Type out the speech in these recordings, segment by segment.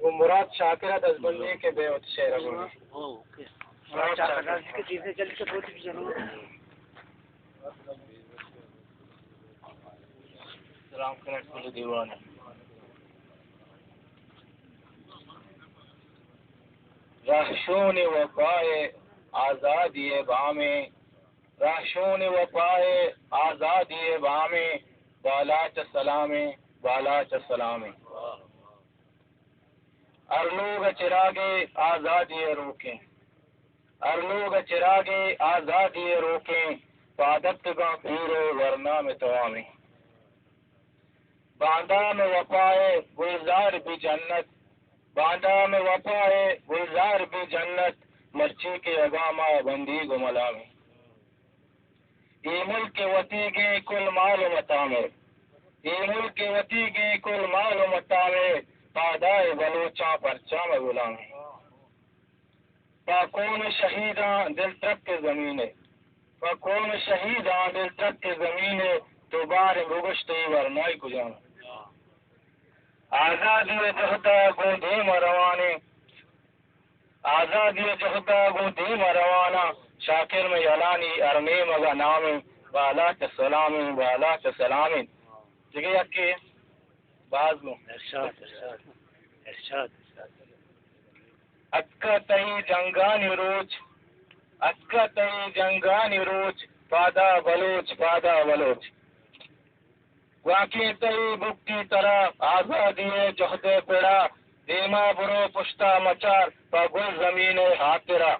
گوں مراد شاکر ءَ دزبندی کہ بے وت شعر ءَ گوش۔ مراد شاکر۔ سلام کنگ کل دیوان ءَ۔ رہشون وفا ءِ آزادی ءِ بامیں، رہشون وفا ءِ آزادی ءِ بامیں، بالاچ سلامیں، بالاچ سلامیں۔ ہر لوگ ءِ چراگے آزادی ءِ روکیں، ہر لوگ ءِ چراگے آزادی ءِ روکیں، پاد اتکگاں پیر ءُ ورنا مئے توامیں۔ باندام وفا ءِ گلزار بی جنت، باندام وفا ءِ گلزار بی جنت، مرچی کہ اگاں ما بندیگ ءُ ملامیں۔ اے ملک وتیگیں کل مال ءُ متامیں، اے ملک وتیگیں کل مال ءُ متامیں، پادا ءِ بلوچاں پرچا مہ گلامیں۔ پہ کون شہیداں دل ترک زمینے، پہ کون شہیداں دل ترک زمینے، تو بار بگوش تئی ورنائی کجام؟ آزادی ءِ جہد ءَ گوں دیم ءَ روانیں، آزادی ءِ جہد ءَ گوں دیم ءَ رواناں، شاکر مئے یلانی ہر نیمگ ءَ نامیں، بالاچ سلامیں، بالاچ سلامیں۔ دگہ یکے باز گوں۔ ارشاد، ارشاد، ارشاد، ارشاد۔ اتکا تئی جنگانی روچ، اتکا تئی جنگانی روچ، پادا بلوچ، پادا بلوچ۔ گواکیں تئی بگٹی ترا آزادی ءِ جہد ءِ پڑا، دیما برو پشتا مچار پہ گل زمین ءِ ہاترا۔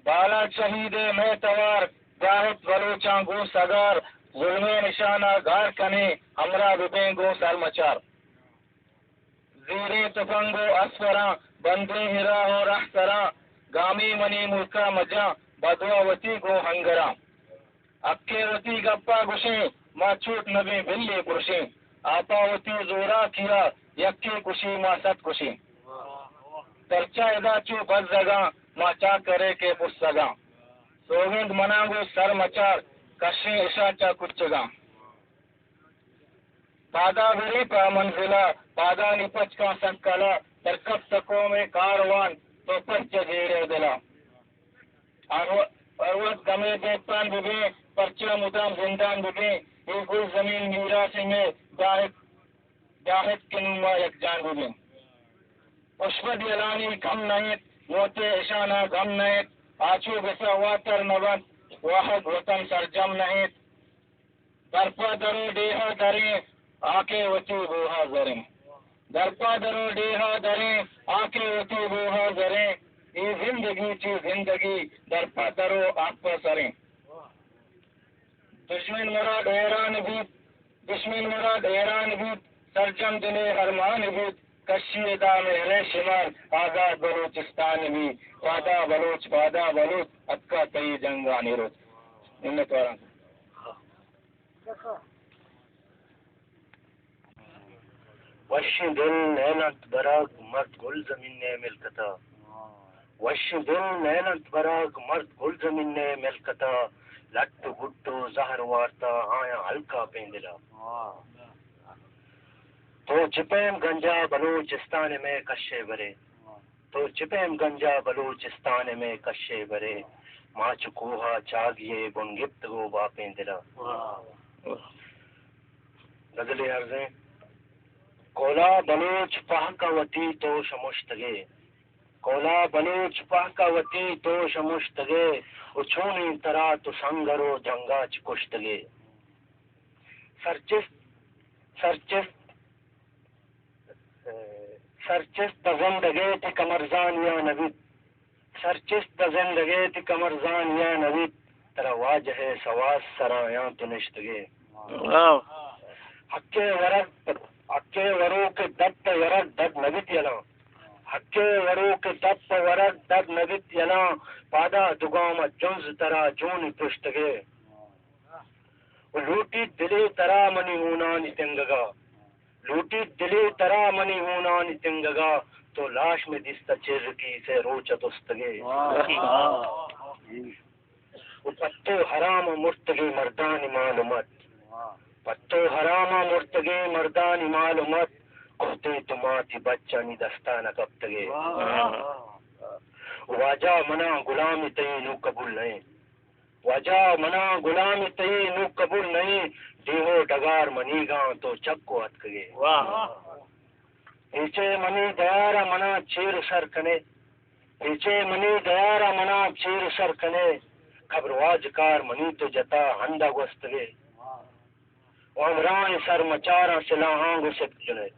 بالاچ شہید ءِ مئے توار، گاہت بلوچاں گوں سگار، ظلمیں نشان ءَ گار کنیں، ہمراہ ببیں گوں سرمچار۔ زیریں تپنگ ءُ اسپراں، بندیں ہرا ءُ رہسراں، گامے منی ملک ءَ مجاں، بدواہ وتی گوں ہنگراں۔ حقے وتی گپا گوشیں، ما چوٹ نبیں بلے پرشیں، آپا وتی زوراکیا، یکے کشی ما صد کشیں۔ پرچا ادا چو بزگاں، ما چاکرے کہ پسگاں۔ سوگند مناں گوں سرمچار، کشیں اشاں چہ کچگاں۔ پادا برے پہ منزلا، پادانی پچکاں سکلا، درکپت قوم ءِ کاروان، تو پرچہ جیڑے دلا۔ ہر و-، ہر وقت گمے دیپان ببیں، پرچہ مدام زندان ببیں، اے گل زمین میراث مئے، جاہد، جاہد کہ نوں ما یکجان ببیں۔ اشپد یلانی کم نہ انت، موتے اشانا غم نہ انت، آچو گسا واتر نہ بنت، واہگ وطن سرجم نہ انت۔ درپا درو ڈیہا دریں، آکے وتی بوہا زریں۔ درپا درو ڈیہا دریں، آکے وتی بوہا زریں۔ اے زندگی چی زندگی، درپا درو آپا سریں۔ دشمن مراد حیران بیت، دشمن مراد حیران بیت، سرجم دلے ارمان بیت۔ کشی ادا مہرے شمار، آزاد بلوچستان بی۔ پادا بلوچ، پادا بلوچ، اتکا تئی جنگانی روچ۔ منت واراں۔ وشیں دل نیل انت برگ مرد گل زمین ءِ ملکتا۔ وشیں دل نیل انت برگ مرد گل زمین ءِ ملکتا۔ لٹ ءُ گٹ ءُ زہر وارتا آیاں ہلکاپیں دلا۔ تو چہ پیم گنجا بلوچستان ءِ مئے کشے برے۔ تو چہ پیم گنجا بلوچستان ءِ مئے کشے برے، ما چہ کوہ ءَ چاگی ءِ بن گپتگ ءُ باپیں دل ءَ۔ واہ۔ غزلے ارزیں۔ کولا بلوچ پہک ءَ وتی تو شمشتگے، کولا بلوچ پہک ءَ وتی تو شمشتگے، ءُ چونیں ترا تو سنگر ءُ جنگ ءَ چہ کشتگے۔ سرچست، سرچست، سرچست داں زندگے تئی کمرزانیا نہ بیت۔ سرچست داں زندگے تئی کمرزانیا نہ بیت۔ ترا واجہ ءِ سواس سرایاں تو نشتگے۔ واہ۔ حقے ورگ، حقے وروک دپ ءَ ورگ دگ نہ بیت یلاں۔ حقے وروک دپ ءَ ورگ دگ نہ بیت یلاں۔ پادا دگام ءَ جنز ترا جونی پرشتگے۔ ءُ لوٹیت دلے ترا منی ہونانی تنگگا۔ لوٹیت دلے ترا منی ہونانی تنگگا، تو لاش مئے دیستہ چرکی سے روچ ءَ تستگے۔ واہ۔ ءُ پہ تو حرام ءَ مرتگے مردانی مال ءُ مٹ۔ پہ تو حرام ءَ مرتگیں مردانی مال و مت، کھتے تو ماتی بچانی دست ءَ نہ کپتگے۔ واجہ منا غلام تئی نو قبول نہ ایں۔ واجہ منا غلام تئی نو قبول نہ ایں، ڈیہو ڈگار منیگاں تو چک و اتکگے۔ واہ۔ پیچے منی دیار ءَ منا چیر سر کنے، پیچے منی دیار ءَ منا چیر سر کنے، خبر واج کار منی تو جتا ہندا گوستگے۔ و ہمراہیں سرمچاراں سلاہاں گوں سپت جنید۔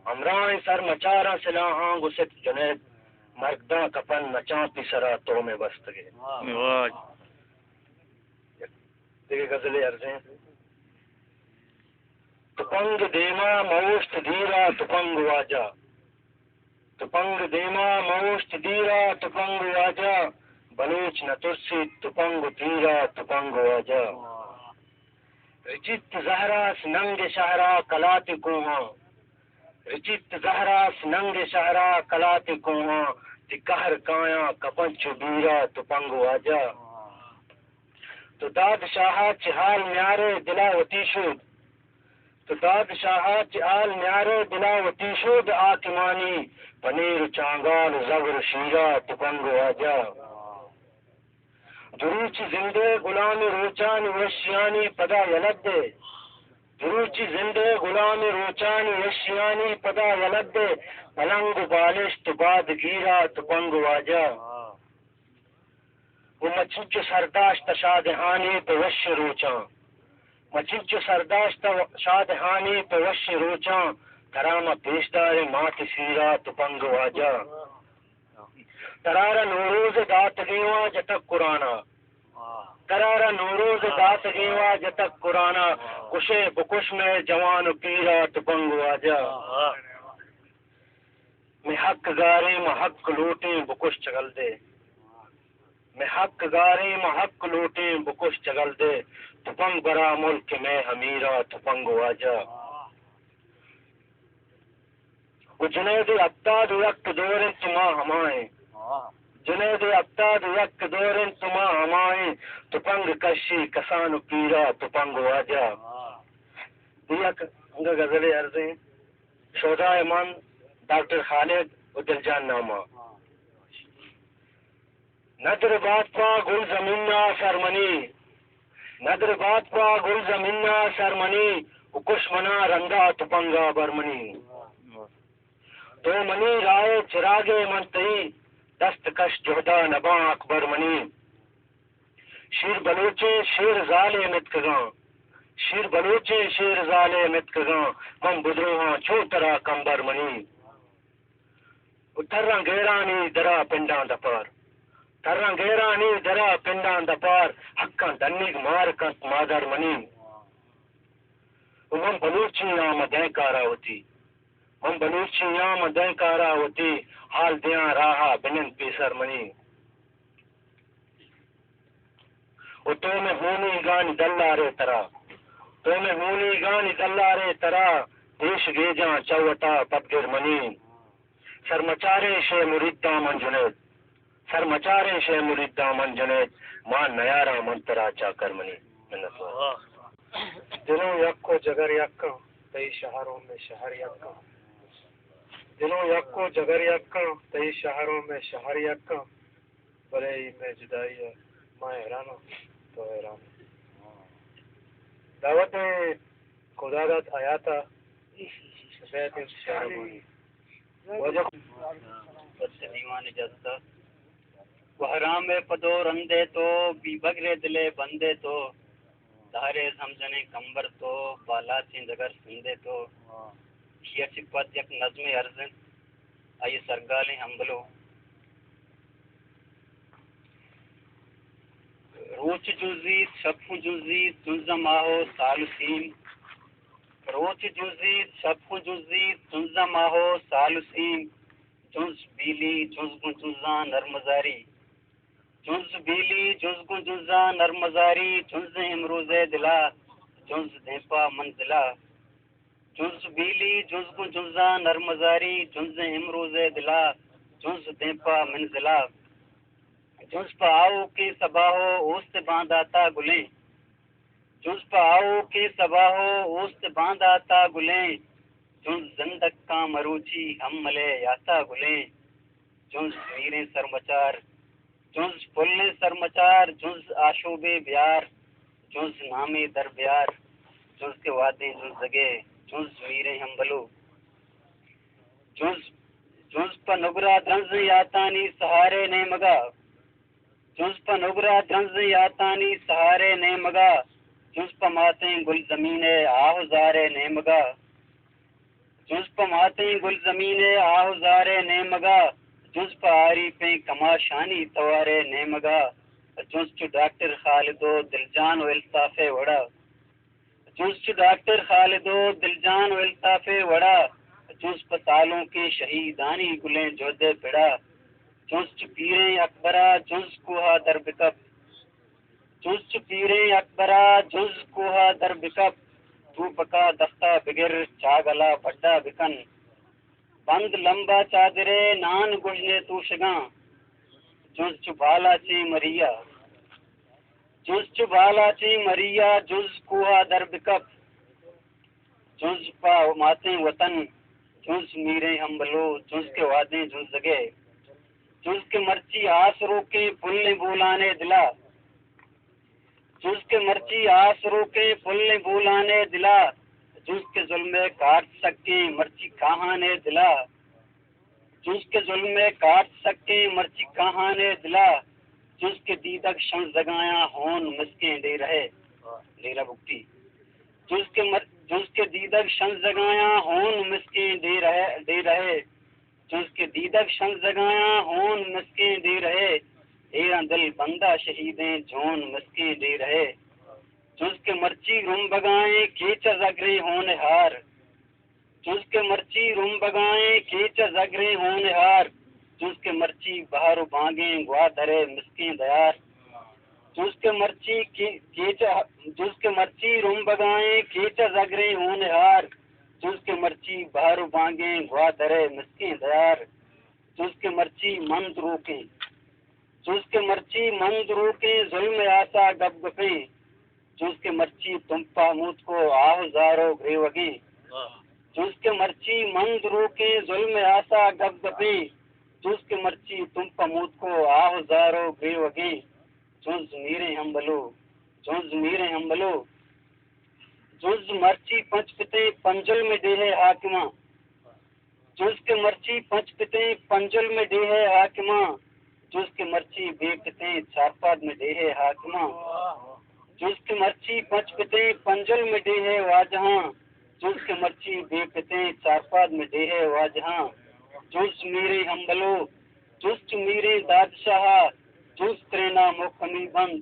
ہمراہیں سرمچاراں سلاہاں گوں سپت جنید۔ مرگ داں کپن نچاں پیسرا تو مئے بستگے۔ واہ۔ دگہ غزلے ارزیں۔ تپنگ دیما مہ اوشت دیرا تپنگ واجہ۔ تپنگ دیما مہ اوشت دیرا تپنگ واجہ، بلوچ نہ ترسیت تپنگ و تیرا تپنگ واجہ۔ رچیت زہراس ننگ شہرا کلات کوہاں، رچیت زہراس ننگ شہرا کلات کوہاں، تی قہر کایاں کپنچ و بیرا تپنگ واجہ۔ تو داد شاہا چہ حال نیارے دلا وتی شود، تو داد شاہا چہ حال نیارے دلا وتی شود، حاکمانی پنیر و چانگال و زبر و شیرا تپنگ واجہ۔ دروچی زندے غلام روچانی وشیانی پدا یلہ دے، دروچی زندے غلام روچانی وشیانی پدا یلہ دے، پلنگ و بالشت و بادگیرا تپنگ واجہ۔ و ما چنچو سرداشت شادہانی پہ وش روچاں، ما چنچو سرداشت شادہانی پہ وش روچاں، ترا ما پیش داریں مات سیرا تپنگ واجہ۔ ترارا نوروز داتگیں وا جتگ قرآنا، ترارا نوروز داتگیں وا جتگ قرآنا، کشے بکش مئے جوان و پیرا تپنگ واجہ۔ مئے حق گاریں، ما حق لوٹیں، بکش چگل دے۔ مئے حق گاریں، ما حق لوٹیں، بکش چگل دے۔ تپنگ برا ملک مئے امیرا تپنگ واجہ۔ و جنید ہپتاد و یک دور انت ما ہمائیں۔ جنید ہپتاد و یک دور انت ما ہمائیں۔ تپنگ کشی کسان و پیرا تپنگ واجہ۔ یک انگا غزلے ارزیں۔ شہدائے من ڈاکٹر خالد و دلجان نامہ۔ ندر بات پہ گل زمینا سر منی، ندر بات پہ گل زمینا سر منی، و کش منا رندا تپنگا بر منی۔ تو منی راہ چراغے من تئی، دست کش جہدا نباں اکبر منی۔ شیر بلوچیں شیر زالے متکگاں، شیر بلوچیں شیر زالے متکگاں، من بدروہاں چون ترا کمبر منی۔ و تراں گیرانی درا پنڈاں دپار، تراں گیرانی درا پنڈاں دپار، حقاں دنیگ مار کنت مادر منی۔ و من بلوچی آں مدیں کارا وتی، من بلوچی آں مدیں کارا وتی، حال دیاں راہا بنند پیسر منی۔ و تو مئے ہونیگانی دلارے ترا، تو مئے ہونیگانی دلارے ترا، پیش گیجاں چہ وتا پدگر منی۔ سرمچاریں شے مریداں من جنید، سرمچاریں شے مریداں من جنید، مان نیاراں من ترا چاکر منی۔ منت وار۔ دلوں یک و جگر یکاں، تئی شہر و مئے شہر یکاں۔ دلوں یک و جگر یکاں، تئی شہر و مئے شہر یکاں۔ بلے اے مئے جدائی ءَ ما حیران آں، تو حیران ئے۔ دعوت ایں خدا دات حیات ءَ، بیت انت شعر ءَ گوانی۔ واجہ بس دیوان جست ءَ۔ گوہرام ءَ پدو رندے تو، بی بگر ءِ دل ءِ بندے تو۔ دہر ءِ زمزنیں کمبر تو، بالاتیں دگر سندے تو۔ ایشی ءَ چہ پد یک نظمے ارز انت، آئی ءِ سرگالیں ہمبلو۔ روچ جنزیت، شپ ہوں جنزیت، جنز ءَ ماہ و سال و سیم۔ روچ جنزیت، شپ ہوں جنزیت، جنز ءَ ماہ و سال و سیم۔ جنز بیلی، جنز گوں جنزاں نرمزاری۔ جنز بیلی، جنز گوں جنزاں نرمزاری، جنز امروز ءِ دلا، جنز دیمپا منزلا۔ جنز بیلی، جنز گوں جنزاں نرمزاری، جنز امروز ءِ دلا، جنز دیمپا منزلا۔ جنز پہ آؤکیں سباہ و اوست بانداتا گلیں۔ جنز پہ آوکیں سباہ ءُ اوست بانداتا گلیں، جنز زندکاں مروچی ہم ملے یاتا گلیں۔ جنز میریں سرمچار، جنز پلیں سرمچار، جنز آشوبے بیار، جنز نامے در بیار، جنز کہ وہدیں جنزگے، جنز میریں ہمبلو۔ جنز، جنز پہ نگرا درنزیں یاتانی سہارے نیمگا، جنز پہ نگرا درنزیں یاتانی سہارے نیمگا، جنز پہ ماتیں گلزمینے آہ ءُ زارے نیمگا، جنز پہ ماتیں گلزمینے آہ ءُ زارے نیمگا، جنز پہ آریپیں کماشانی توارے نیمگا، جنز چو ڈاکٹر خالد ءُ دلجان ءُ الطافے وڑا۔ جنز چو ڈاکٹر خالد ءُ دلجان ءُ الطافے وڑا، جنز پہ سالونکیں شہیدانی گلیں جہد ءِ پڑا، جنز چو پیریں اکبرا، جنز کوہا در بکپ، جنز چو پیریں اکبرا، جنز کوہا در بکپ، توپکا دستا بگر، چاگلا بڈا بکن، بند لمبا چادرے، نان گژنے توشگاں، جنز چو بالاچیں مریا۔ جنز چو بالاچیں مریا، جنز کوہا در بکپ، جنز پہ ماتیں وطن، جنز میریں ہمبلو، جنز کہ وہدیں جنزگے، جنز کہ مرچی آس روکیں پلیں بولانے دلا، جنز کہ مرچی آس روکیں پلیں بولانے دلا، جنز کہ ظلم ءِ کارچ سکیں مرچی کاہانے دلا۔ جنز کہ ظلم ءِ کارچ سکیں مرچی کاہانے دلا، جنز کہ دیدگ شنزگایاں ہون مسکیں ڈیرہ ءِ، ڈیرہ بگٹی۔ جنز کہ مر-، جنز کہ دیدگ شنزگایاں ہون مسکیں ڈیرہ ءِ، ڈیرہ ءِ۔ جنز کہ دیدگ شنزگایاں ہون مسکیں ڈیرہ ءِ، ایراں دل بندا شہیدیں جون مسکیں ڈیرہ ءِ۔ جنز کہ مرچی رمبگائیں کیچ ءَ زگریں ہون ءِ ہار، جنز کہ مرچی رمبگائیں کیچ ءَ زگریں ہون ءِ ہار، جنز کہ مرچی بہر ءُ بانگیں گوادر ءِ مسکیں دیار۔ جنز کہ مرچی کی-، کیچ ءَ، جنز کہ مرچی رمبگائیں کیچ ءَ زگریں ہون ءِ ہار، جنز کہ مرچی بہر ءُ بانگیں گوادر ءِ مسکیں دیار۔ جنز کہ مرچی من دروکیں، جنز کہ مرچی من دروکیں ظلم ءِ آسا گپ گپیں۔ جنز کہ مرچی تمپ ءَ موتکو آہ ءُ زار ءُ گریوگیں۔ جنز کہ مرچی من دروکیں ظلم ءِ آسا گپ گپیں۔ جنز کہ مرچی تمپ ءَ موتکو آہ ءُ زار ءُ گریوگیں۔ جنز میریں ہمبلو، جنز میریں ہمبلو۔ جنز مرچی پنچ پتیں پنجل میں ڈیہہ ءِ حاکماں۔ جنز کہ مرچی پنچ پتیں پنجل میں ڈیہہ ءِ حاکماں، جنز کہ مرچی بے پتیں چارپاد میں ڈیہہ ءِ حاکماں، جنز کہ مرچی پنچ پتیں پنجل میں ڈیہہ ءِ واجہاں، جنز کہ مرچی بے پتیں چارپاد میں ڈیہہ ءِ واجہاں، جنز میریں ہمبلو، جنز چو میریں دادشاہ ءَ، جنز ترینا مک ہمی بند،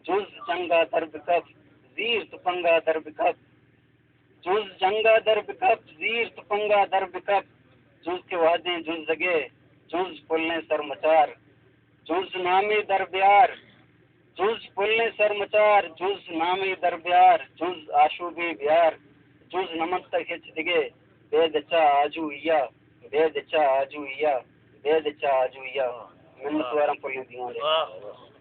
جنز جنگ ءَ در بکپ، زیر تپنگ ءَ در بکپ۔ جنز جنگ ءَ در بکپ، زیر تپنگ ءَ در بکپ، جنز کہ وہدیں جنزگے، جنز پلیں سرمچار، جنز نامے در بیار، جنز پلیں سرمچار، جنز نامے در بیار، جنز آشوبے بیار، جنز نمنتگ ہچ دگہ، بید چہ آجوئی ءَ، بید چہ آجوئی ءَ، بید چہ آجوئی ءَ۔ منتواراں پلیں دیوان ءِ۔